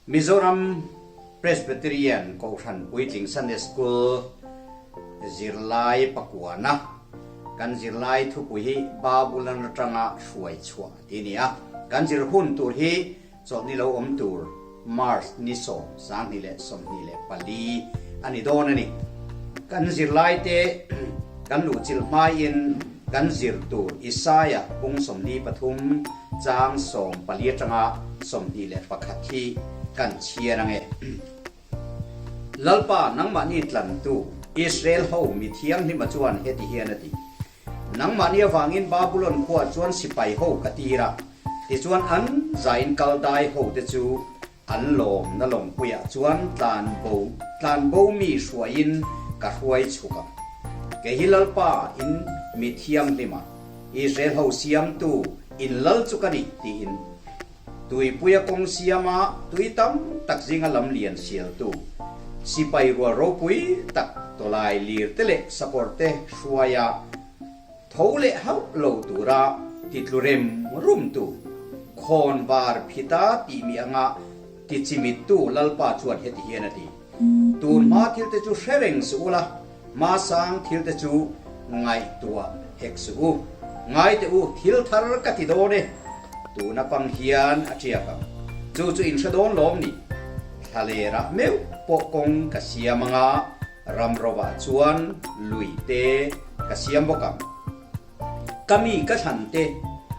Mizoram Presbyterian Kohhran Puitling Sunday School zirlai pakuana kan zirlai thupui hi Babulon atanga hruai chhuah tih a ni a. Kan zir hun tur hi chawlhni lo awm tur March ni sawm, 2024 a ni dawn a ni. Kan zirlaite kan luhchilh hmaiin kan zir tur Isaiah bung 43 chang 14 atanga 21 hi kan chhiar ang e. Lalpa nangmahni tlantu Israel ho mi thianghlima chuan heti hian a ti, Nangmahni avangin Babulon khuaah chuan sipai ho ka tir a, tichuan an zain Kaldai hote chu an lawmna lawngpuiah chuan tlan bo tlan bo mi hruaiin ka hruai chhuk ang. Kei hi Lalpa in mi thianghlim a, Israel ho siamtu in lal chu ka ni, tiin Tuipuia kawng siama tui tam tak zinga lam lian sialtu, sipai rual ropui tak tawlai lir te leh sakawr te hruaia tho leh hauh lo tura titlu rem rumtu, khawn var phita tihmi anga tichimittu Lalpa chuan heti hian a ti, Tun hma thil te chu hre reng suh ula, hmasang thil te chu ngaihtuah hek suh u. Ngai teh u, thil thar ka ti dawn e. Tuna pang hian a tiak ang. Chu chu in hre dawn lawm ni? Thlalerah meuh pawh kawng ka siam anga ramrovah chuan lui te ka siam bawk ang. Ka mi ka thlan te,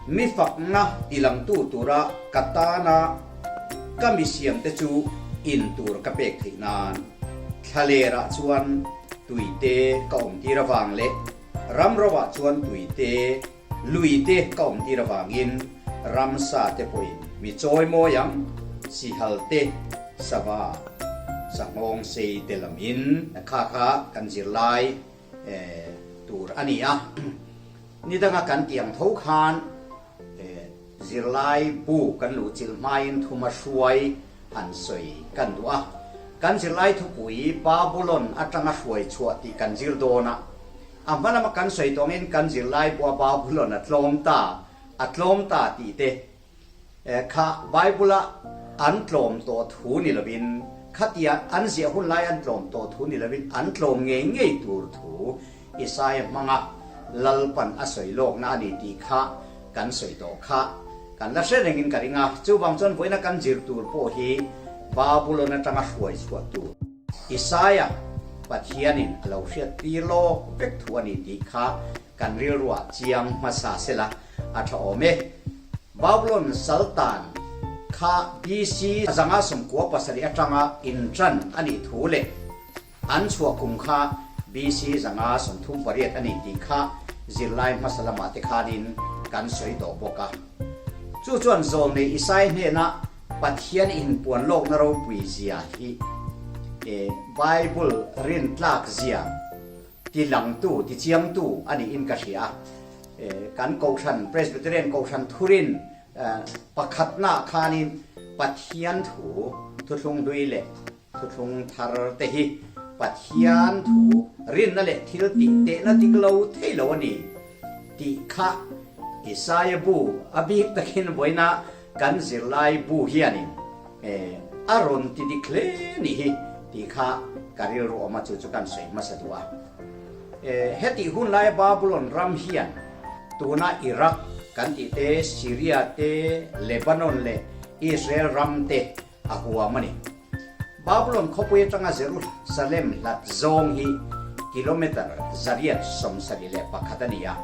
mi fakna tilangtu tura ka tana ka mi siam te chu in tur ka pek theih nan thlalerah chuan tui te ka awm tir avang leh ramrovah chuan tui te, lui te ka awm tir avangin ramsa te pawhin mi chawi mawi ang, sihal te, sava, sanghawng sei te lamin kha kha kan zirlai tur a ni a. Ni danga kan tih ang tho khan zirlai bu kan luh chilh hmain thuma hruai han sawi kan duh a. Kan zirlai thupui Babulon atanga hruai chhuah tih kan zir dawn a. A hma lama kan sawi tawngin kan zirlai bua Babulon a tlawm ta, a tlawm ta tih te Kha Bible-a an tlawm tawh thu ni lovin, khatia an ziah hun lai an tlawm tawh thu ni lovin, an tlawm ngei ngei tur thu Isaia hmanga Lalpan a sawi lawkna a ni tih kha kan sawi tawh kha kan la hre rengin ka ring a. Chuvang chuan vawiina kan zir tur pawh hi Babulon atanga hruai chhuah tur Isaia Pathianin a lo hriat tir lawk vek thu a ni tih kha Kan rilruah chiang hmasa sela a tha awm e. Babulon Sultan kha BC 1997 atanga intran a nih thu leh an chhuah kum kha BC 538 a ni tih kha zirlai hmasa lamah te khanin kan sawi tawh bawk a. Chu chuan zawlnei Isai hnena Pathian inpuan lawkna ropui zia hi Bible rintlak zia Ti langtu, ti chiangtu a niin ka hria. Kan Kohhran, Presbyterian Kohhran thurin pakhatnaah khanin Pathian thu, thuthlung hlui leh thuthlung thar te hi Pathian thu rinna leh thil tih tehna dik lo thei lo a ni tih kha Isaia bu a bik takin vawiina kan zirlai bu hianin A rawn ti dik hle ni hi tih kha ka rilru awm a, chu chu kan sawi hmasa duh a. Hetih hun laia Babulon ram hian tuna Iraq kan tih te, Syria te, Lebanon leh Israel ram te a huam a ni. Babulon khawpui atanga Jerusalem hlat zawng hi kilometer 871 a ni a.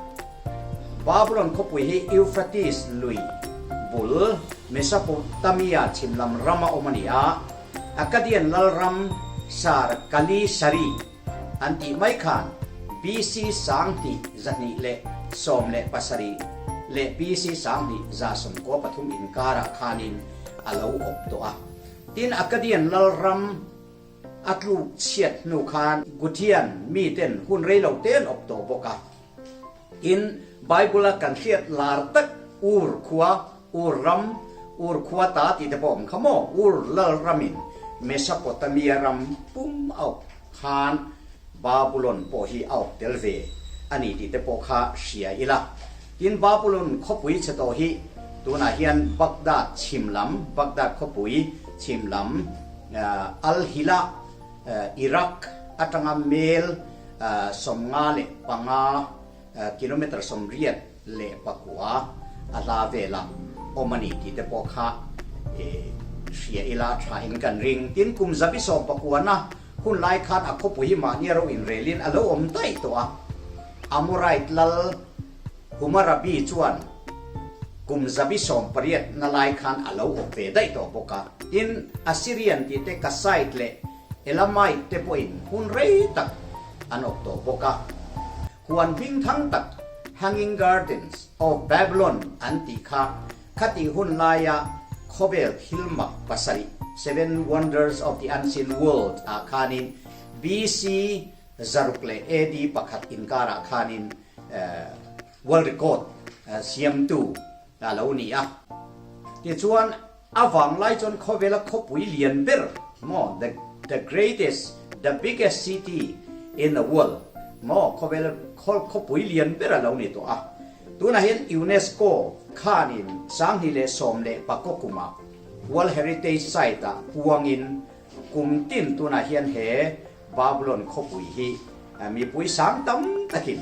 Babulon khawpui hi Euphrates lui bul Mesopotamia chhim lam rama awm a ni a, Akkadian lalram Sar Kali Sari an tih mai khan BC 2217 leh BC 2193 inkarah khanin a lo awp tawh a. Tin, Akkadian lalram a tluk chhiat hnu khan Gutian miten hun rei lo te an awp tawh bawk a. Tin, Bible-a kan hriat lar tak Ur khua, Ur ram, Ur khua ta tih te pawh a awm kha maw? Ur lal ramin Mesopotamia ram pum a awp khan Babulon pawh hi a awp tel ve a ni tih te pawh kha hria ila. Tin, Babulon khawpui chhe tawh hi tunah hian Baghdad chhim lam, Baghdad khawpui Chhim lam Al-Hila, Iraq atanga mel 55, kilometre 84, a hla vela awm a ni tih te pawh kha hria ila tha in kan ring. Tin, kum zabi sawm pakuana hun lai khan a khawpui hi mahni a ro inrelin a lo awm daih tawh a. Amorite lal Humarabi chuan kum 180 na lai khan a lo awp ve daih tawh bawk a. Tin, Assyrian tih te Kassite leh Elamite te pawhin hun rei tak an awp tawh bawk a. Huan hmingthang tak Hanging Gardens of Babylon an tih kha khatih hun laia khawvel thil mak pasarih, Seven Wonders of the Unseen World, ah khanin BC 600 leh AD 1 inkarah khanin World Record siamtu a lo ni a. Tichuan, a vanglai chuan khawvela khawpui lian ber maw, the the greatest, the biggest city in the world maw, khawvela khawpui lian ber a lo ni tawh a. Tunah hian UNESCO khanin 2019 kumah World Heritage Site-ah puangin kum tin tunah hian he Babulon khawpui hi mipui sang tam takin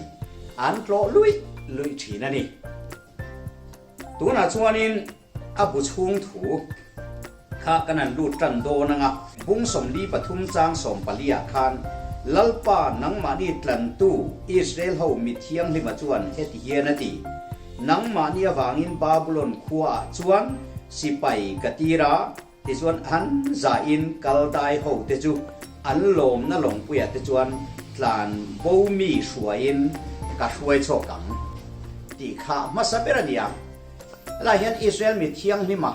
an tlawh luih luih thin a ni. Tunah chuanin a bu chhung thu kha kan han lut tan dawn anga bung 43 chang 14 ah khan Lalpa nangmahni tlantu Israel ho mi thianghlima chuan heti hian a ti, Nangmahni avangin Babulon khuaah chuan sipai ka tir a, Tichuan an zain Kaldai ho te chu an lawmna lawngpuiah te chuan tlan bo mi hruaiin ka hruai chhuak ang tih kha hmasa ber a ni a. Helaiah hian Israel mi thianghlima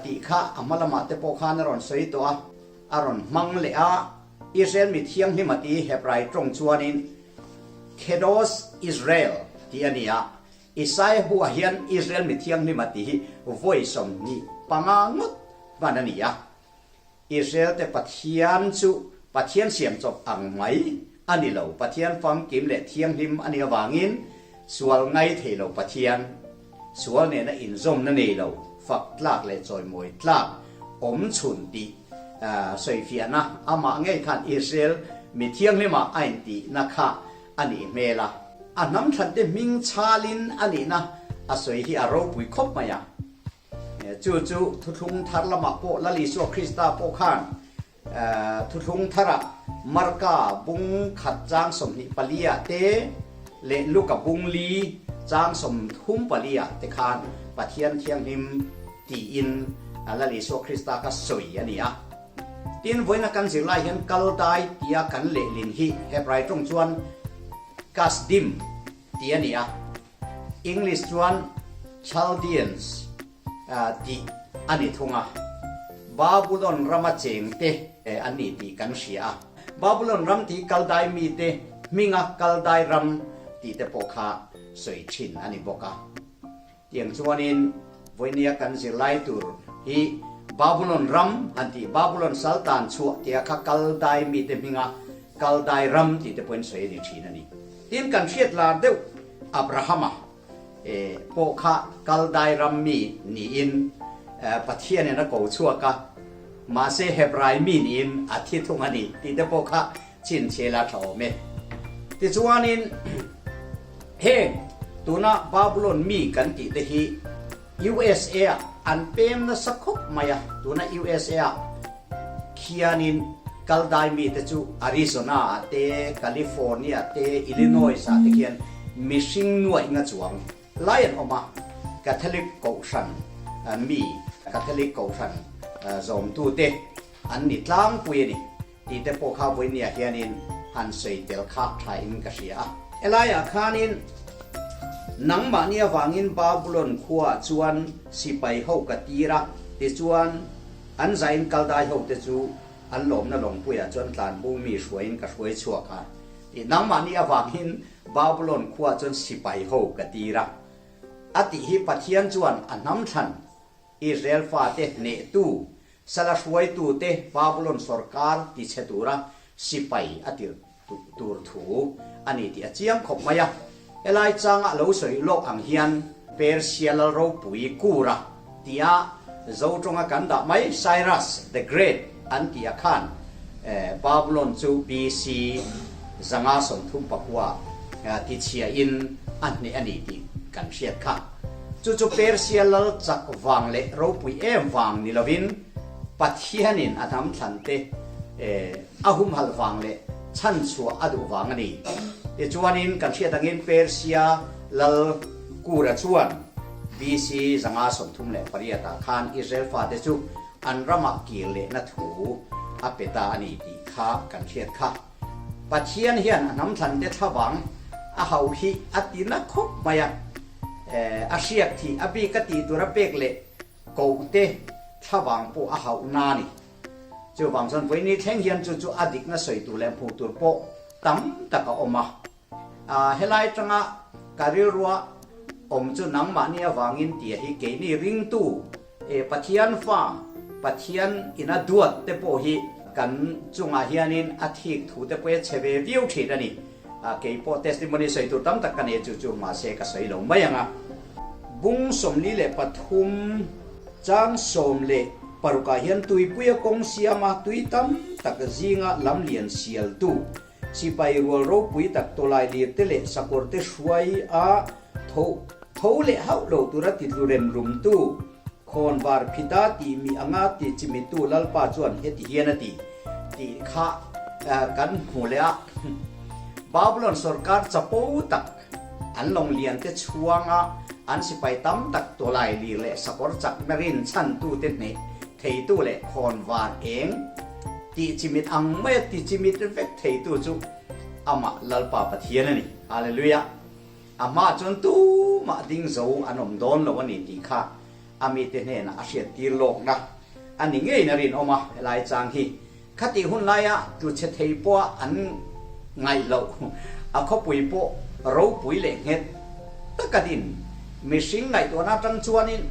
tih kha a hma lamah te pawh khan a rawn sawi tawh a, a rawn hmang leh a. Israel mi thianghlima tih Hebrai tawng chuanin Kedos Israel tih a ni a. Isaiah buah hian Israel mi thianghlim a tih hi vawi 25 ngawt hman a ni a. Israel te Pathian chu Pathian siam chawp ang mai a ni lo, Pathian famkim leh thianghlim a nih avangin sual ngai thei lo Pathian, sual nena inzawmna nei lo, fak tlak leh chawimawi tlak awm chhun tih sawifiahna amah ngei khan Israel mi thianghlima a intihna kha a nih hmel a. A hnam thlan te hming chhalin a nihna a sawi hi a ropui khawp mai a. Chu chu thuthlung thar lamah pawh Lal Isua Krista pawh khan thuthlung tharah Marka bung khat chang 24 ah te leh Luka bung li chang 34 ah te khan Pathian Thianghlim tiin Lal Isua Krista kha sawi a ni a. Tin, vawiina kan zirlai hian Kaldai tia kan lehlin hi Hebrai tawng chuan Kasdim tih a ni a, English chuan Chaldeans tih a ni thung a. Babulon rama chengte an ni tih kan hria a. Babulon ram tih Kaldai mite hminga Kaldai ram tih te pawh kha sawi thin a ni bawk a. Tiang chuanin vawinia kan zirlai tur hi Babulon ram han tih, Babulon saltan chhuah tia kha Kaldai mite hminga Kaldai ram tih te pawhin sawi a ni thin a ni. Tin, kan hriat lar deuh Abrahama pawh kha Kaldai ram mi niin Pathianin a ko chhuak a, mahse Hebrai mi niin a thi thung a ni tih te pawh kha Chhinchhiala tha awm e. Tichuanin heng tuna Babulon mi kan tih te hi USA ah an pem nasa khawp mai a, tuna USA ah khianin Kaldai mi te chu Arizona ah te, California te, Illinois ah te khian mihring nuaih nga chuang lai an awm a, Catholic Kohhran mi, Catholic Kohhran zawmtute an ni tlangpui a ni. Tih te pawh kha vawinia hianin han sawi tel kha tha in ka hria a. Helaiah khanin nangmahni avangin Babulon khuaah chuan sipai ho ka tir a, tichuan an zain Kaldai ho te chu an lawmna lawngpuiah chuan tlanbu mi hruaiin ka hruai chhuak a, tih nangmahni avangin Babulon khuaah chuan sipai ho ka tir a, a tih hi Pathian chuan a hnam thlan Israel fate hnehtu Sala hruaitute Babulon sawrkar tichhe tura sipai a tirh tur thu a ni tih a chiang khawp mai a. Helai changa lo sawi lawk ang hian Persia lal ropui Kura tia Zo tawnga kan dah mai Cyrus the Great an tih ah khan Babylon chu BC 539 tichhia in a hneh a ni tih kan hriat kha. Chu chu Persia lal chak vang leh ropui em vang ni lovin Pathianin a hnam thlan te a humhalh vang leh chhanchhuah a duh vang a ni. Tichuanin kan hriat angin Persia lal Kura chuan BC 538 ah khan Israel fate chu an ramah kir lehna thu a pe ta a ni tih kha kan hriat kha. Pathian hian a hnamthlante thlavang a hauh hi a ti na khawp mai a, a hriak thih a bik a tih tur a pek leh kohte thlavang pawh a hauh na a ni. Chuvang chuan vawiin ni thleng hian chu chu a dikna sawi tur leh hmuh tur pawh tam tak a awm a. Helai atanga ka rilrua awm chu nangmahni avangin tia hi keini ringtu e Pathian fa Pathian ina duat te pawh hi kan chungah hianin a thik thu te pawh hi a chhe ve viau thin a ni. Kei pawh testimony sawi tur tam tak ka nei a chu chu mahse ka sawi lo mai ang a. Bung 43 chang 16 ah hian tuipuia kawng siama tui tam tak zinga lamlian sialtu Sipai rual ropui tak tawlai lir te leh sakawr te hruai a tho tho leh hauh lo tura ti tlu rem rumtu khawnvar phita tih mi anga ti chimitu Lalpa chuan heti hian a ti tih kha kan hmu leh a. Babulon sorkar chapo tak an lawng lian te chhuanga an sipai tam tak tawlai lir leh sakawr chakna rin chhantute hneh theitu leh khawnvar eng Tih chimit ang maia ti chimit vek theitu chu amah Lalpa Pathian a ni. Hallelujah! A hmaah chuan tumah ding zo an awm dawn lo a ni tih kha a mite hnenah a hriattir lawkna a ni ngeiin a rinawm a, helai chang hi khatih hun laia tlu chhe thei pawha an ngaih loh a khawpui pawh ropui leh nghet taka din mihring ngaihtuahna atang chuanin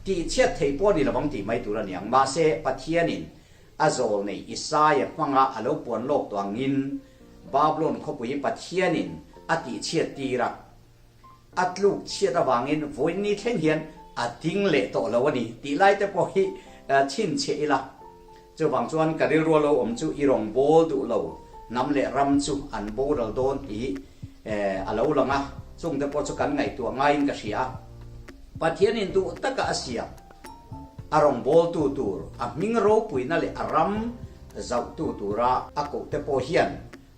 tihchhiat thei pawh a ni lovang tih mai tur a ni ang. Mahse, Pathianin A zawl nei Isaia hmanga a lo puan lawk tawh angin Babylon khawpui hi Pathianin a tihchhiat tir a, a tluk chhiat avangin vawiin ni thleng hian a ding leh tawh lo a ni tih lai te pawh hi chhinchhiah ila. Chuvang chuan ka rilru a lo awm chu i rawn bawl duh lo, hnam leh ram chu an boral dawn tih a lo lang a, chung te pawh chu kan ngaihtuah ngaiin ka hria a. Pathianin duh taka a siam. A rawngbawltu tur, a hming ropuina leh a ram zauhtu tura a kohte pawh hian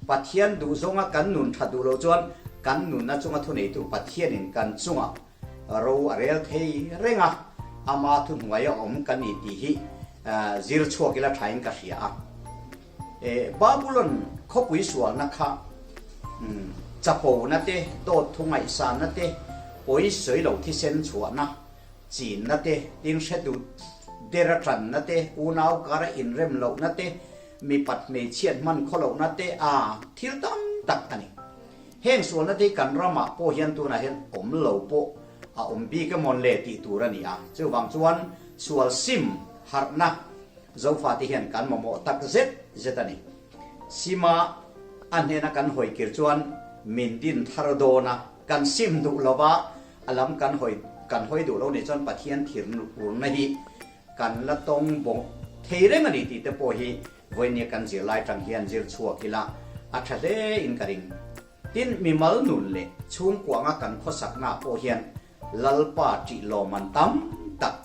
Pathian duhzawnga kan nun that duh loh chuan kan nunna chunga thuneitu Pathianin kan chungah ro a rel thei reng a, ama thuhnuaia awm kan ni tih hi zir chhuak ila thain ka hria a. Babulon khawpui sualna kha chapona te, dawt thu ngaihsanna te, pawi sawi lo thisen chhuahna, Chinna te, tin hre duh der a tanna te, unau kara inrem lohna te, mipat hmeichhiat hman khaw lohna te a thil tam tak a ni. Heng sualna te hi kan ramah pawh hian tunah hian awm lo pawh a awm bik emawn le tih tur a ni a. Chuvang chuan sual sim harhna Zofate hian kan mamawh tak zet zet a ni. Sima a hnena kan hawi kir chuan min din thar dawn a, kan sim duh lova A lam kan hawi kan hawi duh lo nih chuan Pathian thir urna hi kan la tawng bawk thei reng a ni tih te pawh hi vawinia kan zirlai tang hian zir chhuak ila a tha hle in ka ring. Tin, mimal nun leh chhungkuanga kan khawsaknaah pawh hian Lalpa tih lawm an tam tak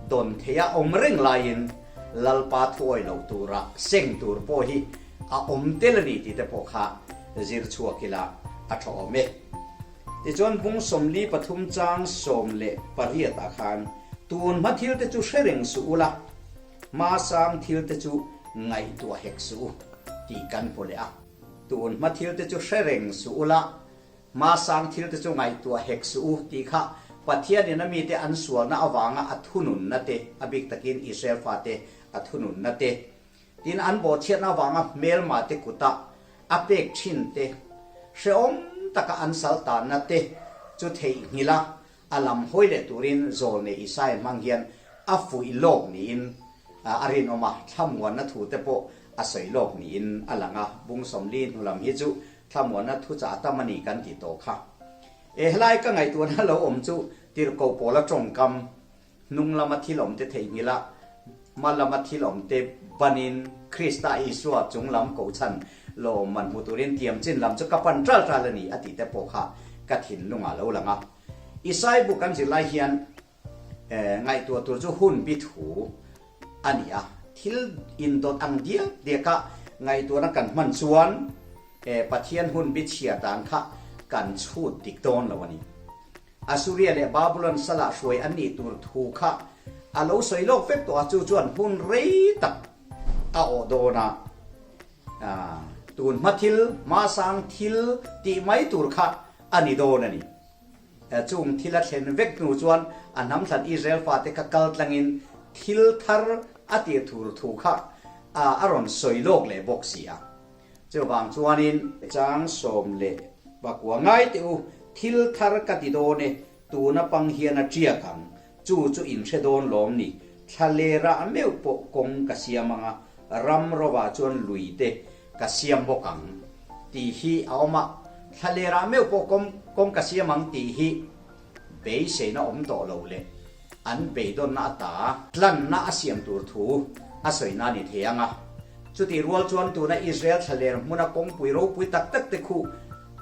dawn theia awm reng laiin Lalpa thuawi loh tura seng tur pawh hi a awm tel a ni tih te pawh kha zir chhuak ila a tha awm e. Tichuan bung 43 chang 18 ah khan tun hma thil te chu hre reng suh ula, hma sang thil te chu ngaihtuah hek suh u tih kan hmu leh a. Tun hma thil te chu hre reng suh ula, hma sang thil te chu ngaihtuah hek suh u tih kha Pathianin a mite an sualna avanga a thununna te, a bik takin Israel fate a thununna te, Tin, an bawhchhiatna avanga hmelma te kuta a pek thin te, hrehawm taka an sal tanna te chu theihnghilh a, a lam hawi leh turin Zawlnei Isaia hmang hian a fuih lawk niin a rinawm a, thlamuanna thu te pawh a sawi lawk niin a lang a, bung 40 hnu lam hi chu thlamuanna thuchah tam a ni kan tih tawh kha. E, helai ka ngaihtuahna lo awm chu Tirhkoh Pawla tawngkam. Hnung lama thil awmte theihnghilh a, hma lama thil awmte banin Krista Isua chung lam kohchhan lawmman hmu turin tiam chin lam chu ka pan ṭal ṭal a ni a tih te pawh kha ka thinlungah lo lang a. Isai bu kan zir lai hian ngaihtuah tur chu hun bi thu a ni a, thil indawt ang diak diaka ngaihtuahna kan hman chuan Pathian hun bi chhiar dan kha kan chhut dik dawn lo a ni. Assuria leh Babulon salah hruai an nih tur thu kha a lo sawi lawk vek tawh a, chu chuan hmun rei tak a awh dawn a, tun hma thil, hmasang thil tih mai tur kha a ni dawn a ni. Chung thil a thlen vek hnu chuan a hnamthlan Israel fate kha kal tlangin thil thar a tir tur thu kha a rawn sawi lawk leh bawk si a. Chuvang chuanin chang 19 ngai teh u, thil thar ka ti dawn e, tuna pang hian a tiak ang, chu chu in hre dawn lawm ni, thla lerah meuh pawh kawng ka siam ang a, ram rovah chuan lui te ka siam bawk ang tih hi a awm a, thla lerah meuh pawh kawng ka siam ang tih hi beiseina awm tawh lo leh an beidawnna ata tlanna a siam tur thu a sawina a ni thei ang a. Chutih rual chuan tuna Israel thlaler hmuna kawngpui ropui tak tak te khu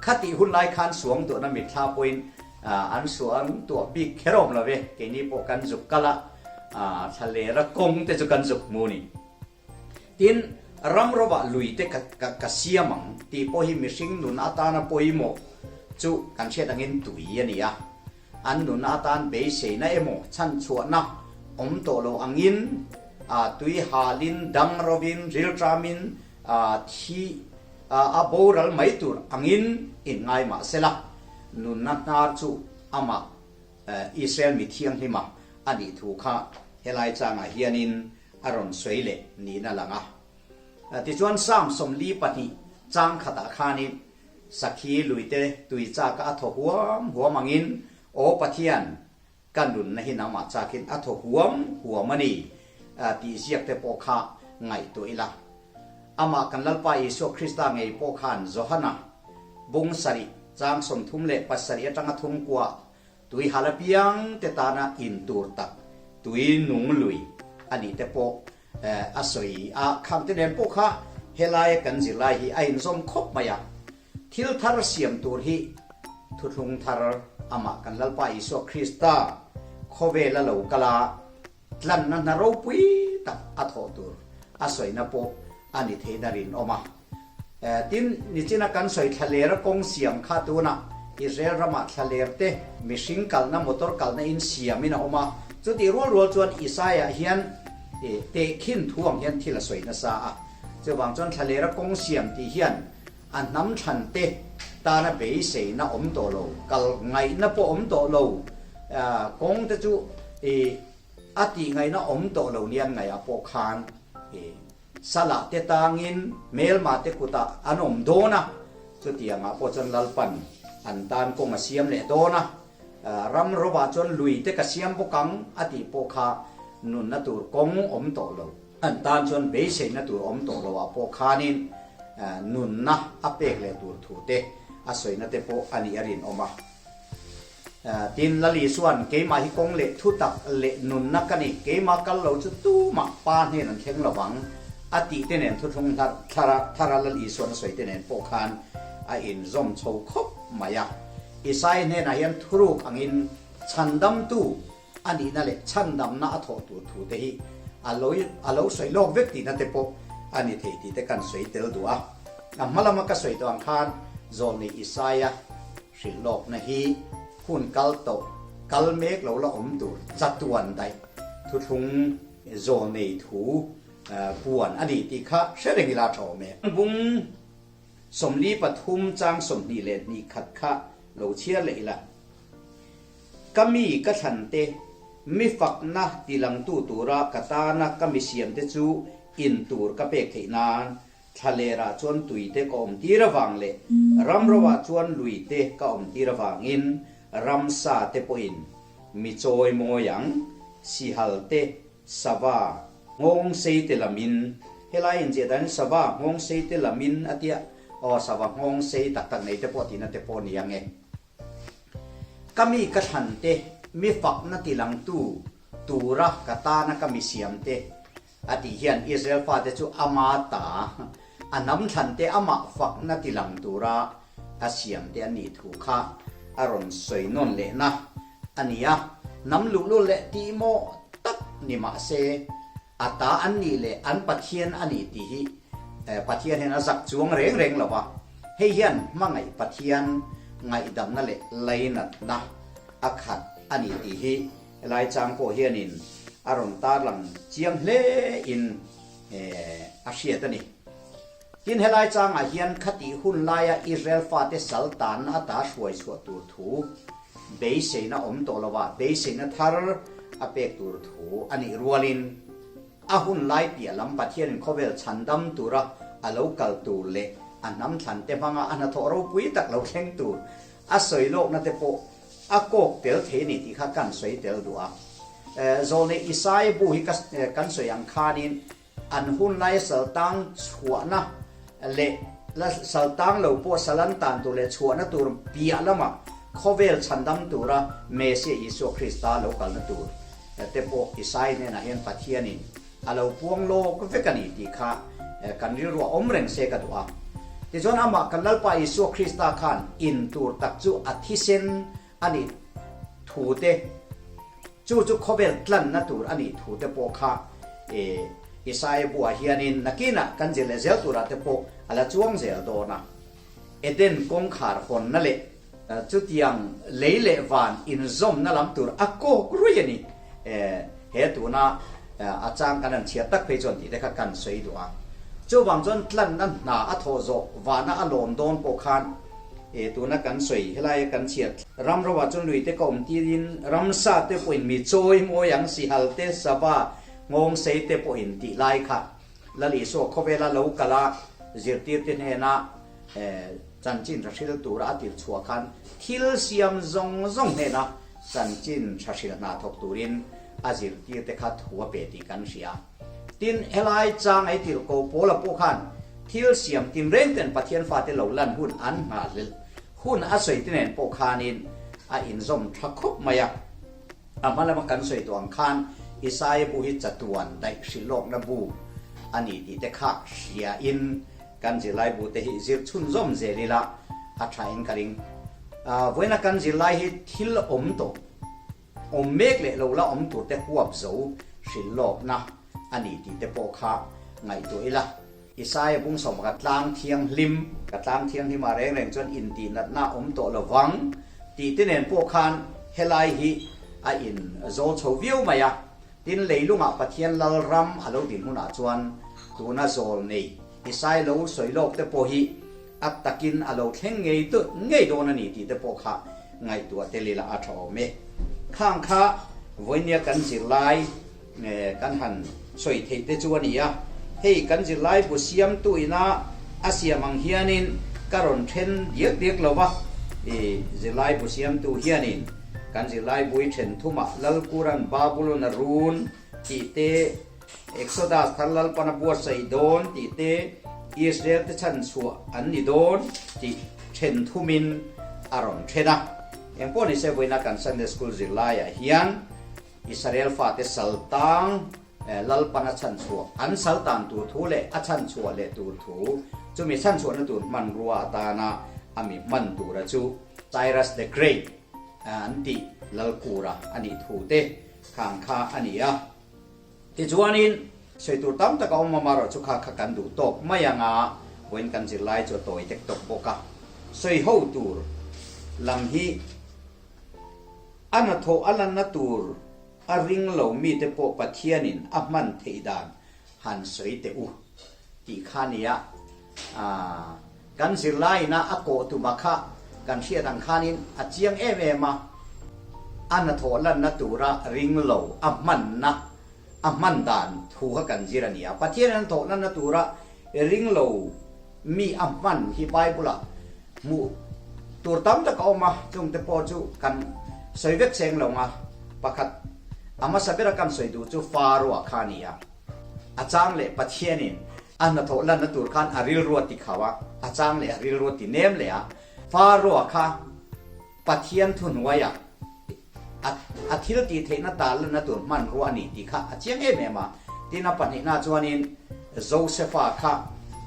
khatih hun lai khan suang duhna mitthla pawhin an suang tuah bik kher awm lo ve, keini pawh kan zuk kal a, thlalera kawng te chu kan zuk hmu ni. Tin, ram rovah lui te ka siam ang tih pawh hi mihring nun atana pawimawh chu kan hriat angin tui a ni a. An nun atan beiseina emaw chhanchhuahna awm tawh lo angin tui halin, dang rovin, rilṭamin thi a boral mai tur angin inngai mah sela, nunna hnar chu amah Israel mi thianghlima a nih thu kha helai changah hianin a rawn sawi leh niin a lang a. Tichuan Psalm 42 chang khatah khanin Sakhi luite tui chaka a thaw huam huam angin, Aw Pathian, ka nunna hi nangmah chakin a thaw huam huam a ni tih ziak te pawh kha ngaihtuah ila. Amah kan Lalpa Isua Krista ngei pawh khan Johana bung sarih chang 37 atanga thum kuah Tui hal apiang te tana in tur tak tui nung lui a nih te pawh a sawi a, khang te nen pawh kha helaia kan zirlai hi a inzawm khawp mai a. Thil thar siam tur hi thuthlung thar amah kan Lalpa Isua Krista khawvela lo kal a, tlanna hna ropui tak a thawh tur a sawina pawh a ni theihna rinawm a. Tin, nichina kan sawi thlalera kawng siam kha tunah Israel ramah thlaler te mihring kalna motor kalna in siamin a awm a, chutih rual rual chuan Isaiah hian tehkhin thu ang hian thil a sawi nasa a. Chuvang chuan thlalera kawng siam tih hian a hnam thlan te tana beiseina awm tawh lo, kal ngaihna pawh awm tawh lo, kawng te chu a tih ngaihna awm tawh lo nia an ngaihah pawh khan salah te tangin hmelma te kutah an awm dawn a, chutiangah pawh chuan Lalpan an tan kawng a siam leh dawn a, ram rovah chuan lui te ka siam bawk ang a tih pawh kha nunna tur kawng awm tawh lo. An tan chuan beiseina tur awm tawh lo ah pawh khanin nunna a pek leh tur thu te a sawina te pawh a nih a rinawm a. Tin, Lali chuan keimah hi kawng leh thu tak leh nunna ka ni, keimah kal lo chu tumah pa hnen an thleng lo vang a tih te nen thuthlung thar thara Lali chuan a sawi te nen pawh khan a inzawm chho khawp mai a. Isai hnenah hian thuruk angin chhandamtu A nihna leh chhandamna a thawh tur thu te hi a lo a lo sawi lawk vek tihna te pawh a ni thei tih te kan sawi tel duh a. A hma lama ka sawi tawh ang khan Zawlnei Isaia hrilh lawkna hi hun kal tawh kal mek lo la awm tur chatuan daih thuthlung zawlnei thu puan a ni tih kha hre reng ila tha awm e. Bung 43 chang 22 khat kha lo chhiar leh ila. Ka mi ka thlan te, mi fakna tilangtu tura ka tana ka mi siamte chu in tur ka pek theih nan, thlalerah chuan tuite ka awm tir avang leh ramroah chuan luite ka awm tir avangin ramsa te pawhin mi chawi mawi ang, sihal te, sava, nghawng sei te lamin, helai inziah danin sava, nghawng sei te lamin a tia, aw sava nghawng sei tak tak nei te pawh tihna te pawh a ni ang e. Ka mi ka thlan te, mi fakna tilangtu tura ka tana ka mi siamte a tih hian Israel fate chu ama ta a hnam thlante amah fakna tilang tura a siamte an nih thu kha a rawn sawi nawn lehna a ni a. Hnam luhlul leh tihmawh tak ni mah se a ta an nih leh an Pathian a ni tih hi Pathian hian a zak chuang reng reng lo va. Hei hian hmangaih Pathian ngaihdamna leh lainatna a khat a ni tih hi helai chang pawh hianin a rawn tarlang chiang hle in a hriat a ni. Tin, helai changah hian khatih hun laia Israel fate sal tanna ata hruai chhuah tur thu beiseina awm tawh lovah beiseina thar a pek tur thu a nih rualin a hun lai piah lam Pathianin khawvel chhandam tura a lo kal tur leh a hnam thlante hmanga a hnathawh ropui tak lo thleng tur a sawi lawkna te pawh a kawk tel thei a ni tih kha kan sawi tel duh a. Zawlnei Isaiah bu hi kan sawi ang khanin An hun laia saltang chhuahna leh la saltang lo pawh salan tan tur leh chhuahna tur piah lamah khawvel chhandam tura Messiah Isua Krista lo kalna tur te pawh Isaiah hnenah hian Pathianin a lo puang lawk vek a ni tih kha kan rilruah awm reng se ka duh a. Tichuan amah kan Lalpa Isua Krista khan in tur tak chu a thisen a nih thu te, chu chu khawvel tlanna tur a nih thu te pawh kha Isaiah buah hianin nakinah kan zir leh zel turah te pawh a la chuang zel dawn a. Eden kawngkhar hawnna leh chutiang lei leh van inzawmna lam tur a kawk ruih a ni. He tuna a chang kan han chhiar tak phei chuan tih te kha kan sawi duh a. Chuvang chuan tlanna hna a thawh zawh vana a lawm dawn pawh khan E tuna kan sawi helaia kan chhiat ram ro ah chuan lui te ka awm tirin ramsa te pawhin mi chawi mawi ang sihal te sava nghawng sei te pawhin tih lai kha Lal Isua khawvela lo kal a zirtir te hnena chanchin tha hril tura a tirh chhuah khan thil siam zawng zawng hnena chanchin tha hril hna thawk turin a zirtir te kha thu a pe tih kan hria. Tin, helai chang ei tirh ko Paula pawh khan thil siam tinreng ten Pathian fate lo lan hun an nghahhlelh hun a sawi te nen pawh khanin a inzawm tha khawp mai a. A hma lama kan sawi tawh ang khan Isaia bu hi chatuan daih hrilhlawkna bu a ni tih te kha hriain kan zirlai bu te hi zir chhunzawm zel ila a thain ka ring. Vawiina kan zirlai hi thil awm tawh. Awm mek leh lo la awm tur te huap zo hrilh lawkna a ni tih te pawh kha ngaihtuah ila. Isaia bung sawm ka tlang thianghlim, ka tlang thianghlim ah reng reng chuan intihnatna a awm tawh lo vang tih te nen pawh khan helai hi a in zawl chho viau mai a. Tin, leilungah Pathian lal ram a lo din hunah chuan tuna zawl nei Isai lo sawi lawk te pawh hi a takin a lo thleng ngei ngei dawn a ni tih te pawh kha ngaihtuah tel ila a tha awm e. Khang kha vawinia kan zirlai kan han sawi theih te chu a ni a, hei kan zirlai bu siamtu ina a siam ang hianin ka rawn then diak diak lo va, i zirlai bu siamtu hianin kan zirlai bui then thumah Lalkuran Babulon a run tih te, Exodus thar Lalpan a buatsaih dawn tih te, Israel te chhan chhuah an ni dawn tih then thumin a rawn then a. Engpawh nise vawiina kan Sunday School zirlaiah hian Israel fate sal tang Lalpan a chhan chhuah an sal tan tur thu leh a chhan chhuah leh tur thu, chumi chhan chhuahna tur hmanrua atana a mi hman tura chu Cyrus the Great an tih Lalkura a nih thu te khang kha a ni a. Tichuanin, sawi tur tam tak a awm amarawh chu kha kha kan duh tawk mai ang a, vawiin kan zirlai chu a tawi tek tawk bawk a. Sawi ho tur lam hi a hnathawh a lanna tur a ring lo mite pawh Pathianin a hman theih dan han sawi teh u tih kha nia. Kan zirlaiin a a kawh tuma kha kan hriat ang khanin a chiang em em a, a hnathawh lanna tura ring lo a hmanna, a hman dan thu kha kan zir a ni a. Pathian a hnathawh lanna tura ring lo mi a hman hi Bible-ah hmuh tur tam tak a awm a, chungte pawh chu kan sawi vek seng lo nga, pakhat a hmasa bera kan sawi duh chu Pharaoh-a kha a ni a. A chang leh Pathianin a hnathawh lanna tur khan a rilru a ti khau a, a chang leh a rilru a ti nem leh a. Pharaoh-a kha Pathian thuhnuaiah A a thil tih theihna tarlanna tur hmanrua a ni tih kha a chiang em em a. Tin, a pahnihna chuanin Josefa kha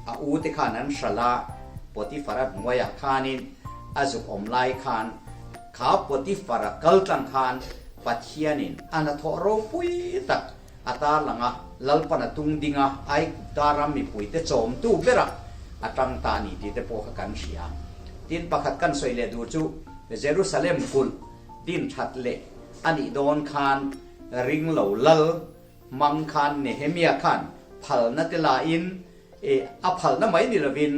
a ute khan an hralh a, Potifara hnuaiah khanin a zuk awm lai khan kha Potifara kal tlang khan Pathianin a hnathawh ropui tak a tarlang a, Lalpan a tung ding a, Aigupta ram mipuite chawmtu berah a tang ta a ni tih te pawh kha kan hria. Tin, pakhat kan sawi leh duh chu Jerusalem kulh din that leh a nih dawn khan ring lo lal hmang khan Nehemia khan phalna te lain a phalna mai ni lovin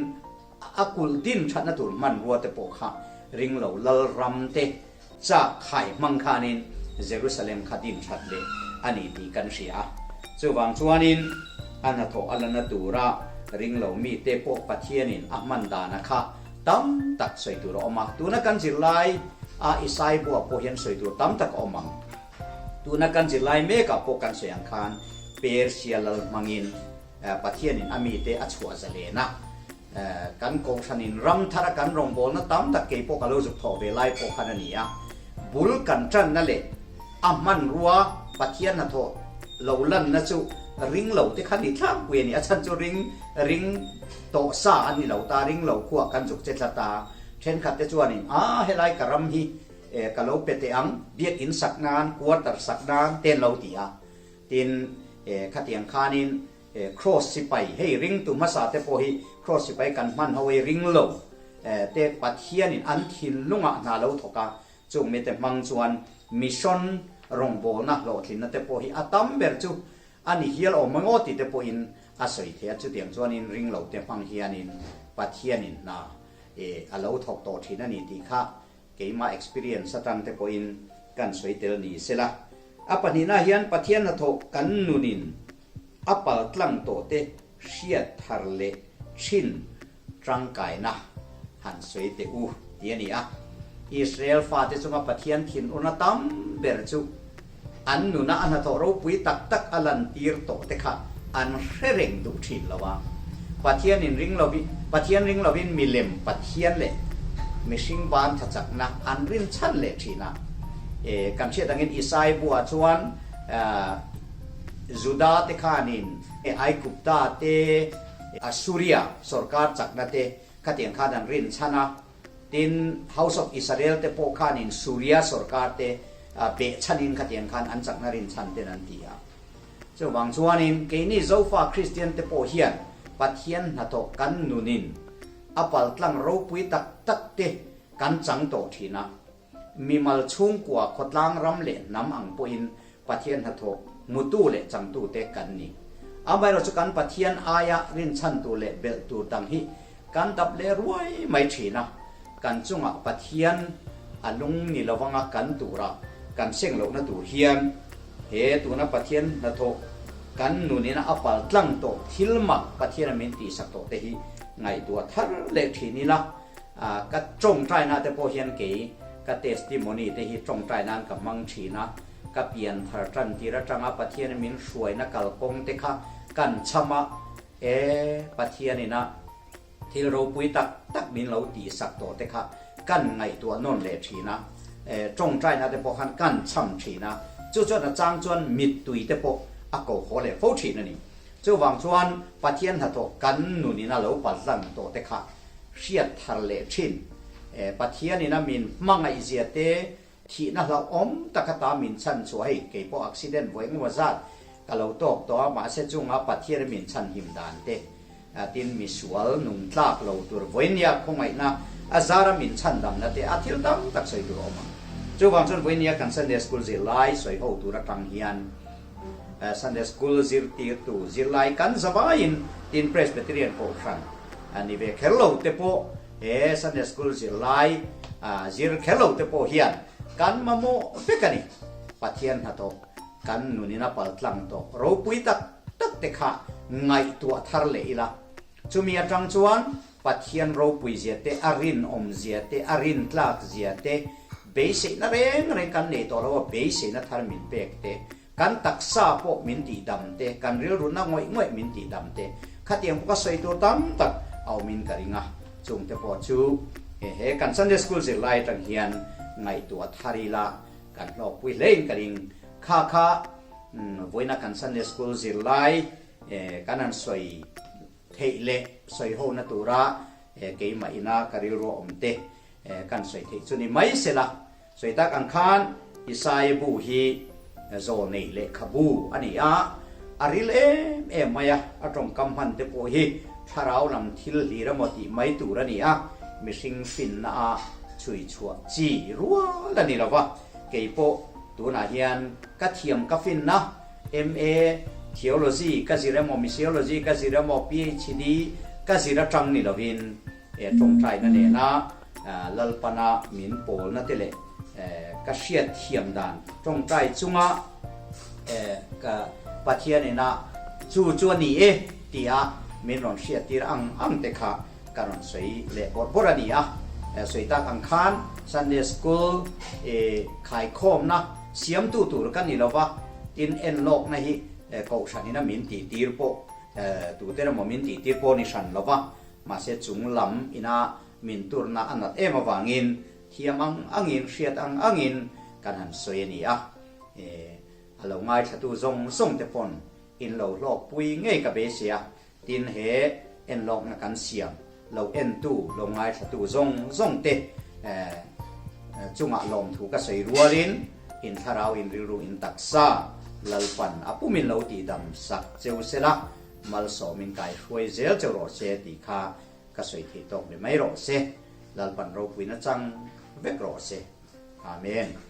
a kulh din thatna tur hmanrua te pawh kha ring lo lal ram te chak khai hmang khanin Jerusalem kha din that leh a ni tih kan hria a. Chuvang chuanin a hnathawh a lana tura ring lo mite pawh Pathianin a hman dana kha Tam tak sawi tur a awm a, tuna kan zirlai a Isai buah pawh hian sawi tur tam tak a awm ang. Tuna kan zirlai mekah pawh kan sawi ang khan Persia lal hmangin Pathianin a mite a chhuah zalen a, kan kohhranin ram thara kan rawngbawlna tam tak kei pawh ka lo zuk thawh ve lai pawh khan a ni a, bul kan tanna leh a hmanrua Pathian hnathawh lo lanna chu ring lo te kha ni tlangpui a ni. A chhan chu ring ring tawh sa an ni lo ta, ring lo khuah kan zuk che tlat a. Thenkhat te chuanin, A helai ka ram hi ka lo pe teh ang, biakin sak nan, quarter sak nan te an lo ti a. Tin, khatiang khanin Cross sipai, hei ringtu hmasa te pawh hi Cross sipai kan hman ho hei ring lo te Pathianin an thinlungah hna lo thawk a, Chung mite hmang chuan mission rawngbawlna hlawhtlinna te pawh hi a tam ber chu a ni hial awm ang aw tih te pawhin a sawi thei a. Chutiang chuanin ringlo te hmang hianin Pathianin hna a lo thawk tawh thin a ni tih kha keimah experience atang te pawhin kan sawi tel ni sela. A pahnihna hian Pathian hnathawh kan nunin a paltlang tawh te hriat thar leh thin tangkaina han sawi teh u ti a ni a. Israel fate chunga Pathian thinurna tam ber chu an nuna a hnathawh ropui tak tak a lantir tawh te kha an hre reng duh thin lo a. Pathian in ring lovin Pathian ring lovin milem Pathian leh mihring ban thachakna an rin chhan leh thin a. E, kan hriat angin Isai buah chuan Juda te khanin Aigupta te, Assuria sorkar chakna te khatiang khan an rin chhan a, tin House of Israel te pawh khanin Suria sorkar te beh chhanin khatiang khan an chakna rin chhan ten an ti a. Chuvang chuanin keini Zofa Kristian te pawh hian Pathian hnathawk kan nunin a paltlang ropui tak tak te kan chang tawh thin a. Mimal chhungkua khawtlang ram leh hnam ang pawhin Pathian hnathawh hmutu leh changtute kan ni. Amaherawhchu chu kan Pathian aia rinchhantu leh belh tur dang hi kan dap leh ruai mai thin a, kan chungah Pathian a lung ni lovanga kan tura kan seng lohna tur hian he tuna Pathian hnathawh kan nunina a pal tlang tawh thil mak Pathiana min tihsak tawh te hi ngaihtuah thar leh thin ila. Ka tawngtaina te pawh hian kei ka testimony te hi tawngtai nan ka hmang thin a, ka pian thar tan tir atanga Pathian min hruaina kalkawng te kha kan cham a, e Pathianin a thil ropui tak tak min lo tihsak tawh te kha kan ngaihtuah nawn leh thin a, e tawngtaina te pawh khan kan cham thin a, chu chuan a chang chuan mittui te pawh a ko haw leh fo thin a ni. Chuvang chuan Pathian hnathawh kan nunin a lo palhlan tawh te kha hriat thar leh thin. Pathianin a min hmangaih zia te, thihna hlauhawm tak ata min chhan chhuah hei kei pawh accident vawi engemaw zat ka lo tawk tawh a, mahse chunga Pathian a min chhan him dan te, tin misual nung tlak lo tur vawinia khawngaihna a zara min chhan damna te a thil tam tak sawi tur a awm ang. Chuvang chuan vawinia kan Sunday School zirlai sawi ho tur atang hian Sunday School zirtirtu zirlai kan zavaiin tin Presbyterian Kohhran ni ve kher lo te pawh he Sunday School zirlai zir kher lo te pawh hian kan mamawh vek a ni. Pathian hnathawk kan nunin a paltlang tawh ropui tak tak te kha ngaihtuah thar leh ila. Chumi atang chuan Pathian ropui zia te, a rinawm zia te, a rintlak zia te, beiseihna reng reng kan nei tawh lo a, beiseihna thar min pek te, kan taksa pawh min tihdam te, kan rilruna ngawih ngawih min tihdam te, khatiang pawh ka sawi tur tam tak a awmin ka ring a, chungte pawh chu he kan Sunday School zirlai atang hian ngaihtuah thar ila. Kan hlawkpui hlein ka ring. Kha kha vawiina kan Sunday School zirlai kan han sawi theih leh sawi hona tura keimah ina ka rilru awm te kan sawi theih chu ni mai sela. Sawi tak ang khan Isaia bu hi zawlnei lehkhabu a ni a, a ril em em mai a, a tawngkam hman te pawh hi thlarau lam thil hlir emaw tih mai tur a ni a, mihring finna a chhui chhuah chi rual a ni lo va, kei pawh tunah hian ka thiam ka finna MA Theology ka zir emaw Missiology ka zir emaw PhD ka zir atang ni lovin he tawngtaina nena Lalpana min pawlna te leh ka hriat thiam dan tawngtai chunga ka Pathian ina chu chu a ni e tia min rawn hriattir ang ang te kha ka rawn sawi leh bawrh bawrh a ni a. Sawi tak ang khan Sunday School khaikhawmna siamtu tur ka ni lova, tin enlawkna hi Kohhran ina min tihtir pawh tute emaw min tihtir pawh ni hran lova, Mahse chung lam ina min turna a nat em avangin thiam ang angin, hriat ang angin kan han sawi a ni a. E, a lo ngaithlatu zawng zawng te pawn in lo hlawkpui ngei ka beisei a, tin he enlawkna kan siam lo entu, lo ngaithlatu zawng zawng te e, chungah lawmthu ka sawi rualin in thlarau in rilru in taksa Lalpan a pumin lo tihdam sak cheu sela, Malsawmin kai hruai zel cheu rawh se tih kha ka sawi theih tawk ni mai rawh se. Lalpan ropuina chang vek rawh se. Amen.